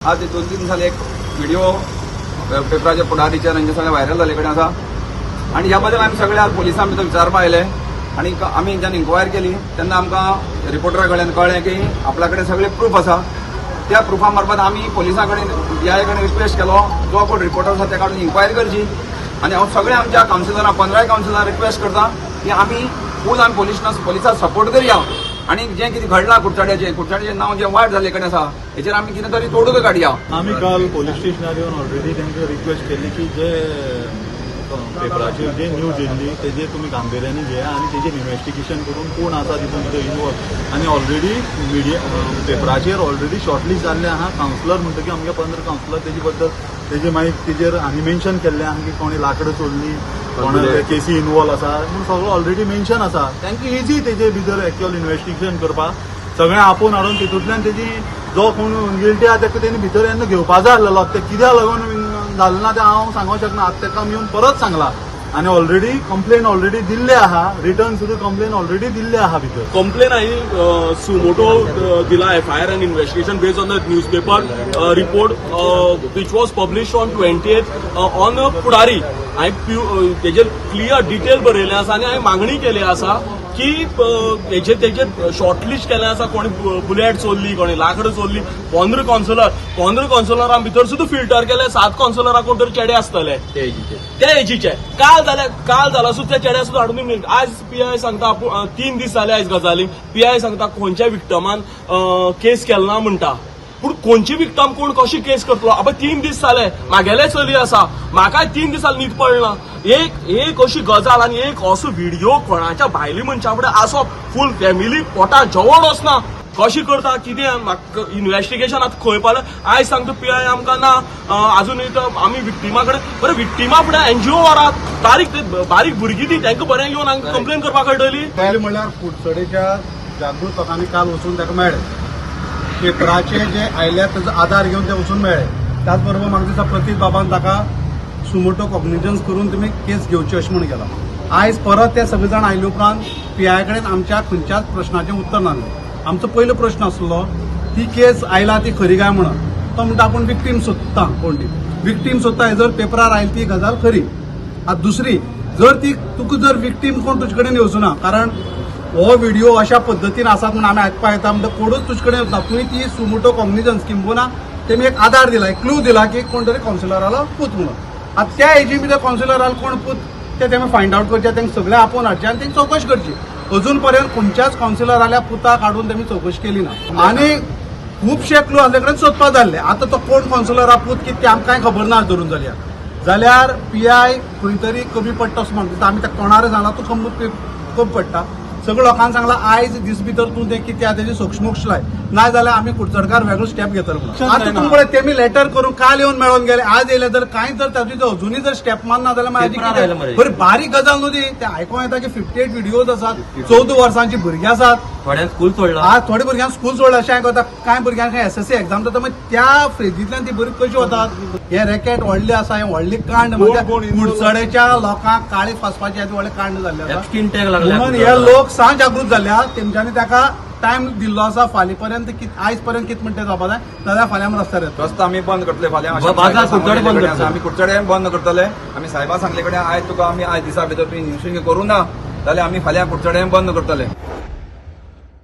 आज 2-3 जाले एक व्हिडिओ पेपराच्या पुढारीचेर हांचे सगळें व्हायरल जाल्ले कडेन आसा आनी ह्या बद्दल आमी सगळे आज पोलिसां भितर विचारपा आयले आनी आमी जेन्ना इन्क्वायरी केली तेन्ना आमकां रिपोर्टरा कडल्यान कळ्ळें की आपल्या कडेन सगळे प्रूफ आसा. त्या प्रुफा मार्फत आमी पोलिसां कडेन, पी I कडेन रिक्वेस्ट केलो, जो कोण रिपोर्टर आसा त्या कडेन इन्क्वायरी करची. आनी हांव सगळ्या आमच्या कावन्सिलरां, 15 कावन्सिलरां रिक्वेस्ट करता की आमी फूल आमी पोलिसाक सपोर्ट करया आनी जें कितें घडलां कुडचड्याचें, कुडचड्याचें नांव जें वायट जाल्ले कडेन आसा, हेचेर आमी कितें तरी तोडगो काडया. आमी काल पोलीस स्टेशनार येवन ऑलरेडी तांकां रिक्वेस्ट केल्ली की जे पेपराचेर जे न्यूज येयल्ली तेजेर तुमी गांभिर्यानी घेया आनी तेजेर इन्वेस्टिगेशन करून कोण आसा तितून भितर इनवॉल्व. आनी ऑलरेडी मिडिया पेपराचेर ऑलरेडी शॉर्टलिस्ट जाल्ले आहा कावन्सिलर, म्हणटकीर आमगे 15 कावन्सिलर तेजे बद्दल तेजे मागीर तेजेर आनी मेन्शन केल्लें आहा की कोणी लाकडां चोरली, कोण केसी इनवॉल्व आसा म्हूण सगळो ऑलरेडी मेन्शन आसा. तांकां इजी तेजे भितर एक्च्युअल इन्वेस्टिगेशन करपाक, सगळें आपोवन हाडून तितूंतल्यान तेजी जो कोण गिल्टी आहा तेका तेणी भितर येन्न घेवपा जाय आसलेलो. ते कित्याक लागून जालें ना तें हांव सांगूंक शकना. आतां तेका आमी येवन परत सांगला आनी ऑलरेडी कंप्लेन ऑलरेडी दिल्ले आहा, रिटर्न सुद्दां कंप्लेन ऑलरेडी दिल्ले आहा भितर. कंप्लेन हांवें सुमोटो दिला FIR and investigation based on the newspaper report which was publish on 20th on Pudari. हांवें तेजेर क्लियर डिटेल बरयलें आसा आनी हांवें मागणी केली आसा की हेजेर तेजेर शॉर्टलिस्ट केलें आसा, कोणी बुलेट चोरली, कोणी लाकडां चोरली. 15 कावन्सिलर, 15 कावन्सिलरां भितर सुद्दां फिल्टर केले, 7 कावन्सिलरां कोण तरी चेडे आसतले त्या एजीचे. काल जाल्या, काल जाला सुद्दां त्या चेड्या सुद्दां हाडून. आज पीआय सांगता आपूण 3 दीस जाले आयज गजालीक, पीआय सांगता खंयच्या विक्टमान केस केला ना म्हणटा. पूण खंयची विक्टम, कोण कशी केस करतलो? आबा, 3 दीस जाले, म्हागेले चली आसा, म्हाकाय 3 दीस जाले न्हीद पडना. एक एक अशी गजाल आनी एक असो व्हिडिओ कोणाच्या भायली मनशा फुडें आसप, फूल फॅमिली पोटात जेवण वचना. कशी करता कितें इन्व्हेस्टिगेशन आतां खंय पावलें? आयज सांगता पीआय आमकां ना अजून आमी विक्टिमा कडेन. बरें, विक्टिमा फुडें एनजीओ व्हरात, बारीक बारीक भुरगीं ती, तांकां बरें घेवन हांगा कंप्लेन करपाक कळटली. पयलें म्हणल्यार कुडचडेच्या जागृत लोकांनी काल वचून ताका मेळ्ळे. पेपराचे जे आयल्या ताजो आदार घेवन ते वचून मेळ्ळे. त्याच बरोबर म्हाका दिसता प्रतीक बाबान ताका सुमोटो कॉग्निजन्स करून तुमी केस घेवची अशें म्हूण गेला. आयज परत ते सगळे जाण आयले उपरांत पीआय कडेन आमच्या खंयच्याच प्रश्नाचें उत्तर नासलें. आमचो पयलो प्रश्न आसलो, ती केस आयला ती खरी काय म्हणून. तो म्हणटा आपूण विक्टीम सोदता. कोण ती विक्टीम सोदता हे जर पेपरार आयली ती गजाल खरी. आतां दुसरी, जर ती तुका जर विक्टीम कोण तुजे कडेन येवचो ना, कारण हो व्हिडिओ अशा पद्दतीन आसात म्हणून आमी आयकपाक येता, म्हणटा कोणूच तुजे कडेन वचना. तुवें ती सुमोटो कॉग्निजन्स किंबहुना तेमी एक आदार दिला, एक क्लू दिला की कोण तरी कावन्सिलरालो पूत म्हणून. आतां त्या हेजी भितर कावन्सिलरालो कोण पूत ते तेमी फायंड आवट करचे, तांकां सगळें आपोवन हाडचें आनी तेंची चवकशी करची. अजून पर्यंत खंयच्याच कावन्सिलराल्या पुताक हाडून तेमी चवकशी केली ना आनी खुबशे क्लू आसले कडेन सोदपाक जाल्ले. आतां तो कोण कावन्सिलरा पूत कितें ते आमकां कांय खबर ना. धरून जाल्यार जाल्यार पीआय खंय तरी कमी पडटा असो म्हाका दिसता. आमी त्या कोणारे सांगला, तूं कमी कमी पडटा. सगळ्या लोकांक सांगला, आयज दीस भितर तूं तें कितें आहा तेजी सोक्षमोक्ष लाय, ना जाल्यार आमी कुडचडकार वेगळो स्टेप घेतले म्हणून. आतां तुमी पळय, तेमी लेटर करून काल येवन मेळोन गेले, आज येयले, जर कांय जर ताजी जर अजुनूय जर स्टेप मारना जाल्यार मागीर पेपरार आयलें मरे. बरी बारीक गजाल न्हू ती. ते आयकोंक येता की 58 व्हिडियोज आसात, 14 वर्सांची भुरगीं आसात. थोड्यांक स्कूल सोडला. आज थोड्या भुरग्यांक स्कूल सोडलं अशें आयकता. कांय भुरग्यांक एसएससी एक्झाम जाता, मागीर त्या फ्रेजींतल्यान ती भुरगीं कशी वतात? हे रॅकेट व्हडलें आसा, हें व्हडलें कांड म्हणजे कोण involve? कुडचड्याच्या लोकांक काळी फासपाचें हें व्हडलें कांड जाल्लें आसा. स्किन टॅग लागल्या. म्हणून हे लोक सा जागृत जाल्या. तेमच्यांनी ताका टायम दिल्लो आसा, फाल्यां पर्यंत, आयज पर्यंत कितें म्हणटा जावपा जाय, नाजाल्यार फाल्यां आमी रस्त्यार येतले. रस्तो आमी बंद करतले फाल्यां. बाजार कुडचडे बंद करतले. आमी कुडचडे बंद करतले. आमी साहेबा सांगले कडेन, आयज तुका आमी आयज दिसा भितर तुमी इन्व्हेस्टिगेशन करूं ना जाल्यार आमी फाल्यां कुडचडे बंद करतले.